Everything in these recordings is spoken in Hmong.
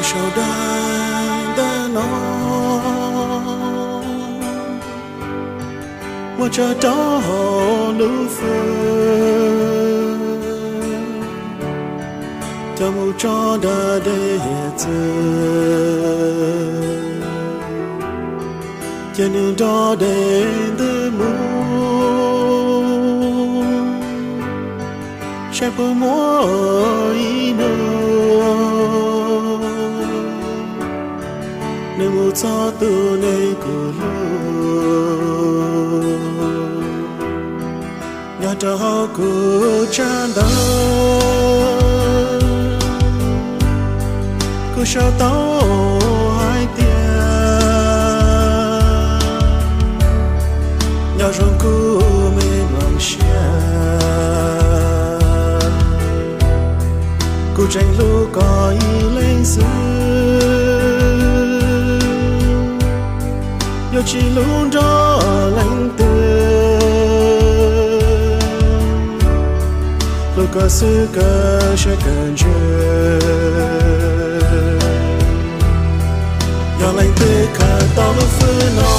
Saum daim ntawv no muab tso rau hauv lub fwj, coj mus tso nram dej hiav txwv, cia nws nrog dej ntws mus, saib puas muaj ib hnub nws mus txog tus neeg kuv hlub. Nyob rau hauv kuv tsab ntawv, kuv sau tau hais tias nyob zoo kuv me nyuam siab, kuv tseem hlub koj ib leeg xwb, yuav tsis hlub nrog leej twg, hlub koj xwb kawg siab kawg ntsws. Yog leej twg khaws tau lub fwj no,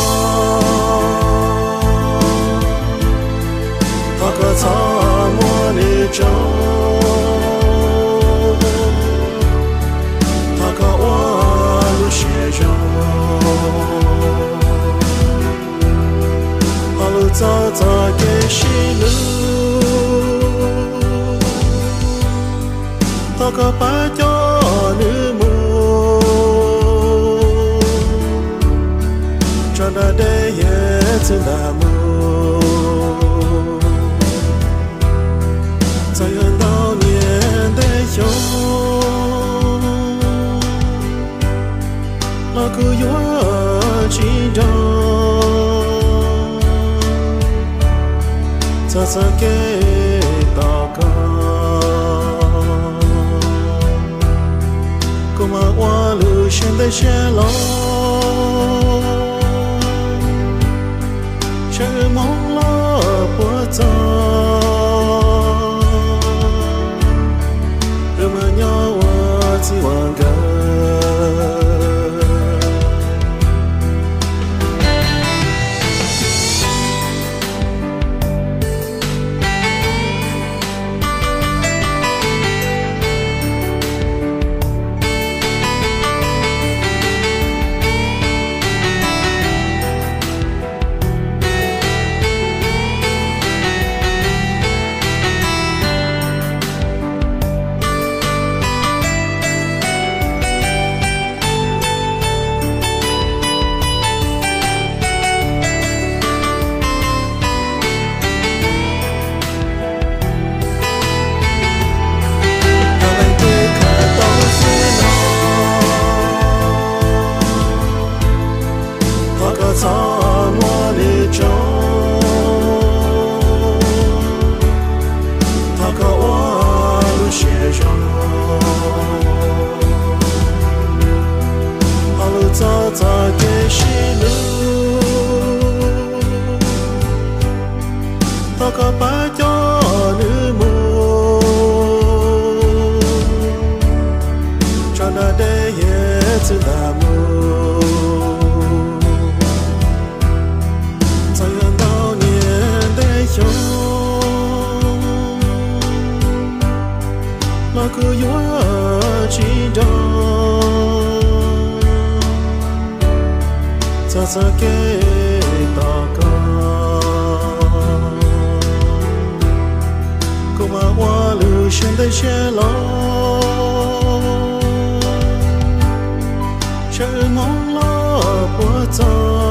thov koj txhob muab nws tso, thov koj ua lub siab zoo, ho lus txog txoj kev sib hlub, thov koj pab coj nws mus tso nram dej hiav txwv ntag mus. Txawm yuav ntau niam ntev xyoo los kuv yuav tsis nrog txog txoj kev tos koj. Kuv mam ua lub siab ntev siab los, saib wb hmoov los puas txog, wb mam nyob ua txij ua nkawm. Yog leej twg khaws tau lub fwj no, thov koj txhob muab nws tso, thov koj ua lub siab zoo, ho lus txog txoj kev sib hlub, thov koj pab coj nws mus tso nram dej hiav txwv ntag mus. Txawm yuav ntau niam ntev xyoo los kuv yuav tsis nrog txog txoj kev tos koj. Kuv mam ua lub siab ntev siab los, saib wb hmoov los puas txog,